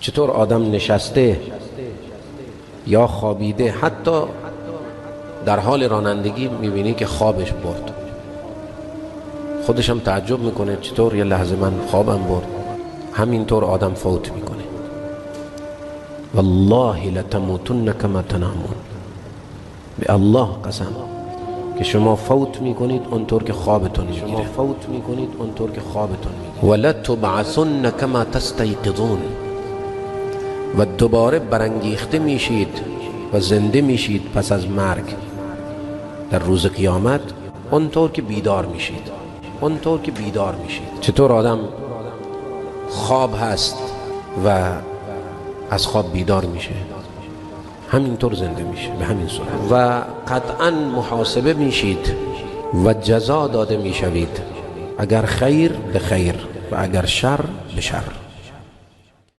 چطور آدم نشسته یا خوابیده، حتی در حال رانندگی میبینی که خوابش برد، خودش هم تعجب میکنه چطور یه لحظه من خوابم برد. همینطور آدم فوت میکنه. والله لتموتن کما تنامون، به الله قسم که شما فوت میکنید اونطور که خوابتون میگیره. شما فوت میکنید اونطور که خوابتون میگیره. ولتبعثن کما تستیقظون، و دوباره برانگیخته میشید و زنده میشید پس از مرگ در روز قیامت اونطور که بیدار میشید، اونطور که بیدار میشید. چطور آدم خواب هست و از خواب بیدار میشه، همینطور زنده میشه به همین صورت. و قطعا محاسبه میشید و جزا داده میشوید، اگر خیر به خیر و اگر شر به شر.